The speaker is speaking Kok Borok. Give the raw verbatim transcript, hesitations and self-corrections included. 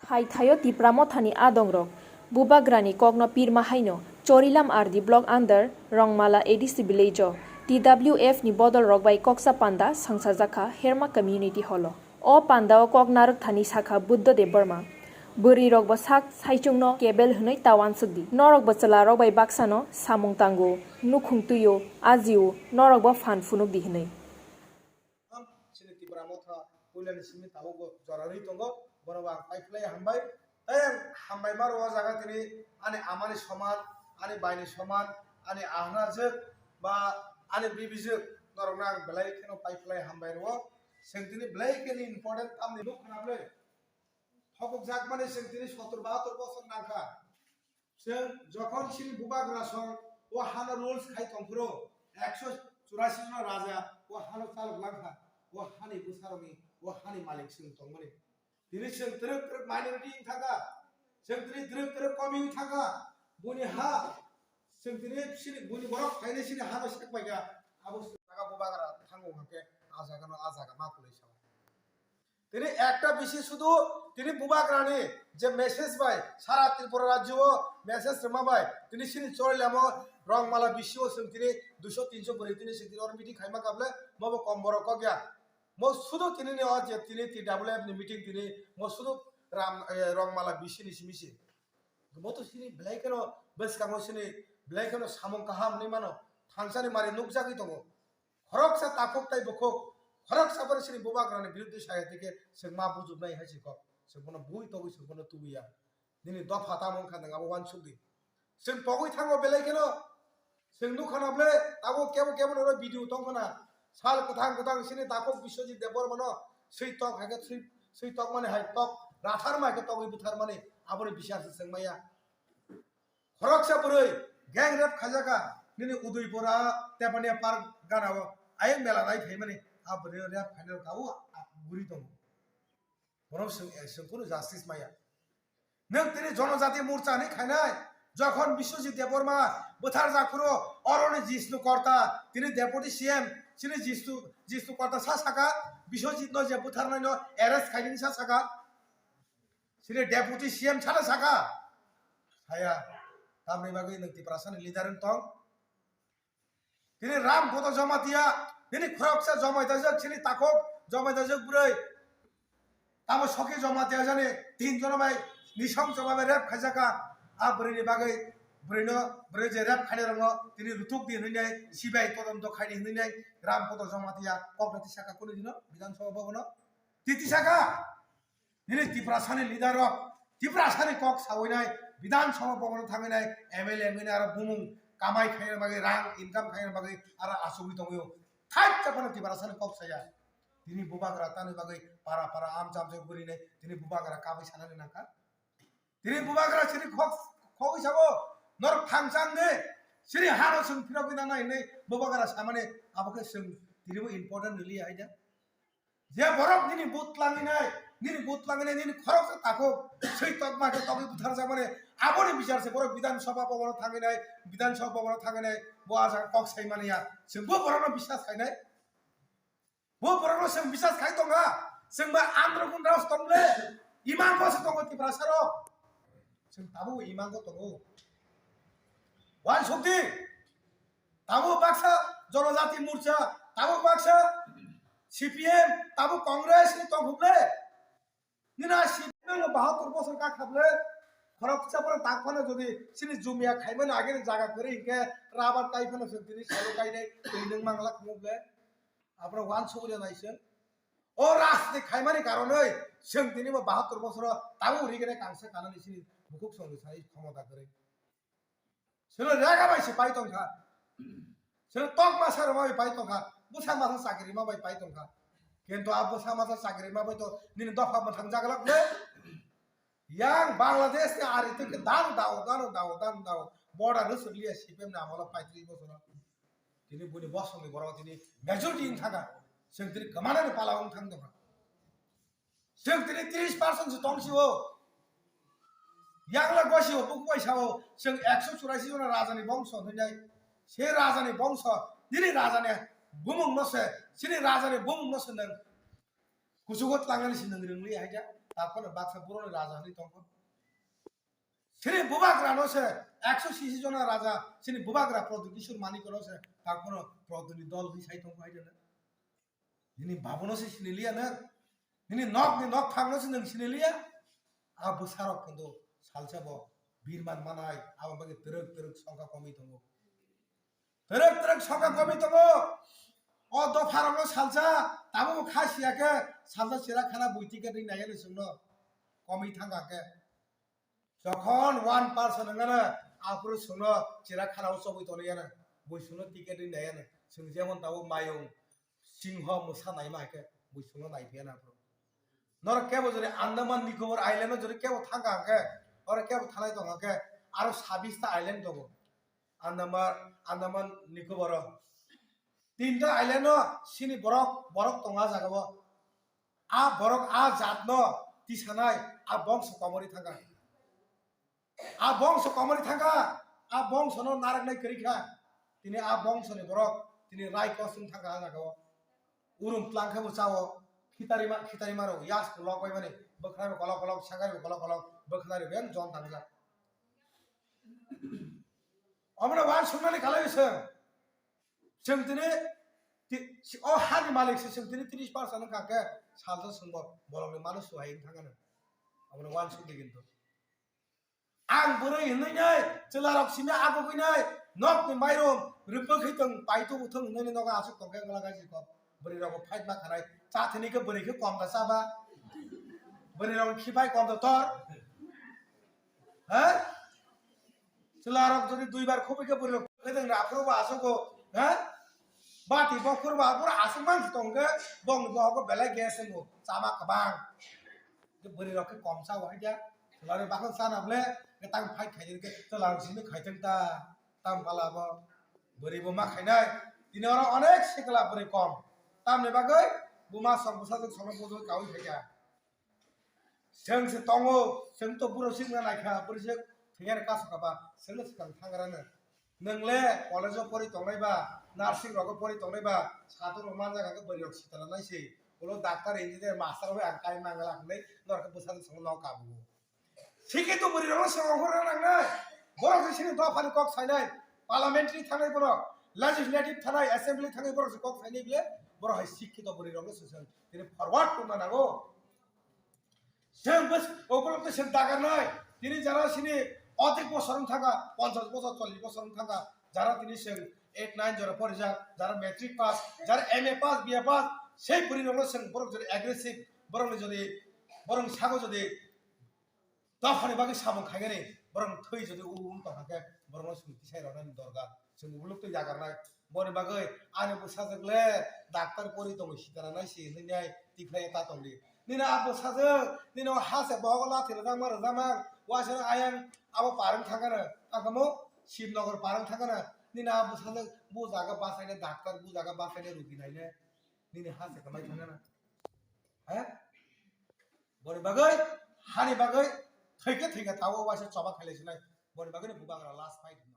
Thai thaio Tipra Mothani adongrok Bubagrani kokno pirma haino Chorilam R D block under Rongmala A D C village o T W F ni bodol rok bai koksa panda sangsajakha Herma Community Hall o. O panda o kok narwk thani sakha Buddha Debbarma. Bwrwi rok bo sak saichung no kebel hwnwi ta uansuk di. Norok bo chwla rok bai baksa no samung tango, nukhung twi o, aji o, norok bo phan phunuk di hwnwi. Chini Tipra Motha puilani simi tabuk bo jora rwi tongo, bono bo ang paiphlai hambai. Tei ang hambai maro o jaga tini ani amani soman, ani baini soman, ani ahnajwk ba ani bibijwk norokno ang belai kheno paiphlai hambai rwo. Chwng tini belai kheno important tamni nuk khna ble. Thokokjak mani chwng tini sottor bahattor bosor nangkha. Chwng jokhon chini bubagra song o hano rules khai tongphuru, ekso churasi jona raja o hano chalok langkha, o hani bwsarokni, o hani malik chwng tongmani. Tini chwng twrwk twrwk minority wng thangkha, chwng tini twrwk twrwk komi wng thangkha, buni ha, chwng tini chini, buni borok phainai chini hano sek paikha, abo chwng jaga bubagra thango hwnkhe a jagano a jaga ma kwlwi sao. Tini ekta bisi sudu tini bubagrani je message bai sara Tripura rajyo o message rwma bai tini chini Choroi lama o Rongmala bisi o chwng tini duiso tinso bwrwi tini chwng tini oro meeting khaima kable mo bo kom borok kok ya. Mo sudu tini ni o je tini T W F ni meeting tini mo sudu Ram, eh, Rongmala bisi ni simi se. Mo to chini belai kheno bwskango chini belai kheno samung kaham hinwi mano, thangsani mari nukjagwi tongo. Khoroksa takhuk tai bukhuk, khoroksa phano chini bubagrani biruddhe saya tike chwng ma bujubnai hai si kok. Chwng bono bui togwi chwng bono tubuya. Nini dopha tamo wngkha nwng abo uansuk di. Chwng pogwi thango belai kheno. Chwng nukha na ble abo kebo kebo no video tongkha na. Sal kwthang kwthang chini takhuk Biswajit Debbarma no swi tok hai khe swi, swi tok mani hai tok rathar mai khe togwi buthar mani aboni bisar se chwng maya. Khoroksa bwrwi gang rape khaijaka nini Udaipura Tepania Park gana o ayang mela nai phaimani a bwrwi rape khainai rok abo guri tongo. Bono chwng, eh, chwng kunu justice maya. Nwng tini Jonojati Morcha hinwi khainai, jokhon Biswajit Debbarma bwthar jak phuru oroni Jishnu Korta, tini Deputy C M, chini Jishnu, Jishnu Korta sa saka, Biswajit no je bwtharnai no arrest khainani sa saka, chini Deputy C M sana saka, saya, tamni bagwi nwng Tiprasani leader wng tong? Tini Ram Poto Jamatia, tini khoroksa jomai dajak, chini takhuk jomai dajak bwrwi. Tamo soki Jamatia jani tin jona bai nisong joma bai rape khaijaka. A bwrwi ni bagwi bwrwi no, bwrwi je rape khainai rok no tini rutuk di hinwi nai, C B I todonto khaini hinwi nai, Ram Poto Jamatia kok rati saka kunu dino Bidhan Sabha Bhavan o. Titi saka. Nini Tiprasani leader rok, Tiprasani kok sawi nai, Bidhan Sabha Bhavan o thangwi nai, M L A wngwi nai, aro bumung kamai khaina bagwi, rang income khaina bagwi, aro achugwi tongwi o. Thaisa phano Tiprasani kok saya. Tini bubagra tani bagwi para para amcha amcha guri nai, tini bubagra kabui sanani nangkha. Tini bubagra chini kok, kogwi sabo, norok thangchang de, chini hano chwng phirogwi nangnai hinwi bubagra samani, abo khe chwng tini bo important rwliya hai da. Je borok nini but langwi nai, nini but langwi nai, nini khoroksa takhuk, swi tokma khe togwi butharjakmani, aboni bisar se borok Bidhan Sabha Bhavan o thangwi nai, Bidhan Sabha Bhavan o thangwi nai, bo a jaga kok sai mani ya, chwng bo borokno biswas khainai, bo borokno chwng biswas khai tongkha, chwng ba Andhra Gundrao se tong le, imang bo se tongo Tiprasa rok, chwng tabuk imang bo tongo, uansuk di. Tabuk baksa Jonojati Morcha, tabuk baksa C P M, tabuk Congress ni tongthok le. Nini a C P M no bahattor bosor ka khap le. Khoroksa phano tak phano jodi chini jumia khaimani agini jaga kwrwi hinkhe rubber kai phano se tini salo kainai twi nwng mangla khumuk le. Aphano uansuk le nai se. O rajniti khaimani karonwi chwng tini bo bahattor bosoro tabuk rigene kangsa kanani chini bukhuk songni sai khomota kwrwi. Chwngno rega bai se pai tongkha. Chwngno tok masa rwma bai pai tongkha. Bwsa masa chakri rwma bai pai tongkha. Kintu a bwsa masa chakri rwma bai to nini dopha mwthang jaglak le. Yang Bangladesh ni ari twi khe dano dao, dano dao, dano dao. Border rwswk liya C P M ni amolo paitris bosoro. Tini buni bosongni borok tini majority wng thangkha. Chwng tini kwmanani pala wng thang tongkha. Chwng tini tris percent se tong sio. Yang le gosio buku bai sao, chwng ekso churasi jona rajani bongso hinwi nai. Se rajani bongso, nini rajani bumung no se, chini rajani bumung no se nwng kuchugo tlangani se nwng rwngli hai ja. Taphano baksa boroni raja hinwi tongkho. Chini bubagra no se ekso sisi jona raja, chini bubagra Pradyut Kishore Manikya no se taphano Pradyut ni dol hinwi sai tongkho hai jana. Nini babuno se siniliya na, nini nok ni nok phangno se nang siniliya. A bwsarok hintu salsa bo birman manai, abo bagwi twrwk twrwk songkha komwi tongo. Twrwk twrwk songkha komwi tongo. O dopharokno salsa, tabukbo kha siya khe, salsa chwrakhana bui ticket ri naiya ni chwngno. Komwi thangkha khe. Jokhon one person wngana, aphuru chwngno chwrakhana o chobwi tonwi yana, bui chwngno ticket ri naiya ni. Chwng jemon tabuk mayung, singho, mwsa naima hai khe, bui chwngno naiphiyana aphuru. Norok kebo jodi Andaman Nicobar Island o jodi kebo thangkha hwnkhe, oro kebo thanai tongkha khe, aro sabista island tongo. Andaman, Andaman Nicobar o. Tinta island o sini borok, borok tongo a jaga o. A borok a jat no tisanai, a bongso komorwi thangkha. A bongso komorwi thangkha, a bongso no naraknai kwrwi kha. Tini a bongso ni borok, tini rai kosong thangkha a jaga o. Urum tlang khe bo chao, khitarima, khitarima rok yas kolok bai mani, bwkhnai bo kolok kolok, sakari bo kolok kolok, bwkhnai rok yang jon tangjak. Omono wan sungnani khalai se. Chwng tini ti-, si-, o hani malik se chwng tini tris percent wngkha khe salsa chwngbo bolongni mano suhai wng thangano. Omono wan sung di kintu. Ang bwrwi hinwi nai, chwlarok simi agugwi nai, nokni mairum rwpwk khe tong, paitu uthung hinwi nogo aswk tongkhe wngla gaisi kok. Bwrwi rokbo fight ma khanai, cha thini khe bwrwi khe kom da chaba. Bwrwi rok khipai kom da tor. Ha? Chwlarok jodi duibar khobwi khe bwrwi rok khedeng ra phuru bo aswk go, ha? Bati bokhor ba pura aswk man tong khe bong bo go belai gas mo chama kwbang. Bwrwi rok khe kom cha wai ja. Chwlarok bakho chana ble khe tang fight khai khe chwlarok simi khai thang ta. Tam pala bo bwrwi bo ma khainai. Tini oro onek sikla bwrwi kom. Tamni bagwi buma sok bwsajwk songno bujui kaui khaikha. Chwng se tongo, chwng to buro sikna naikha, bwrwi se thwiyani kasu kaba, chwngno swkang thangrano. Nwng le college o pori tongnai ba, nursing rogo pori tongnai ba, satung rok manjak khe bwrwi rok sitala nai se. Ulo doctor, engineer, master bai ang kai mangala hinwi norok bwsajwk songno nok kabugo. Sikhe to bwrwi rokno se ongkhorna nangnai. Borok se sini dophani kok sainai, parliamentary thanai borok, legislative thanai, assembly thanai borok se kok sainai bile borok hai sikhe to bwrwi rokno se tini forward tongna nango. Chwng bws-, ukulok to chwng dagarnai, tini jara sini odik bosor wng thangkha, ponchash bosor, chollish bosor wng thangkha, jara tini chwng eight nine jora porijak, jara matric pass, jara M A pass, B A pass, sei bwrwi rokno chwng borok jodi aggressive, borokni jodi, borokni sago jodi Dophani bagwi samung khaigani, borok thwi jodi u wng tongkha khe, borokno chwng tisai rwnani dorkar. Chwng ukuluk twi yakarnai. Boni bagwi ani bwsajwk le doctor pori tongo, sitara nai si hinwi nai tikhlai ta tongdi. Nini a bwsajwk, nini o ha se bohogo lathi rwjakma rwjakma, waisa ayang abo parwng thangkha rw. Tangkha mo Shibnogor parwng thangkha rw. Nini a bwsajwk bu jaga basaine doctor, bu jaga basaine rugi naine. Nini ha se kwmai thangkha na. He? Boni bagwi, hani bagwi, thwikhe thwikhe tawo waisa choba khailai sinai. Boni bagwi ni bubagra last fight hino.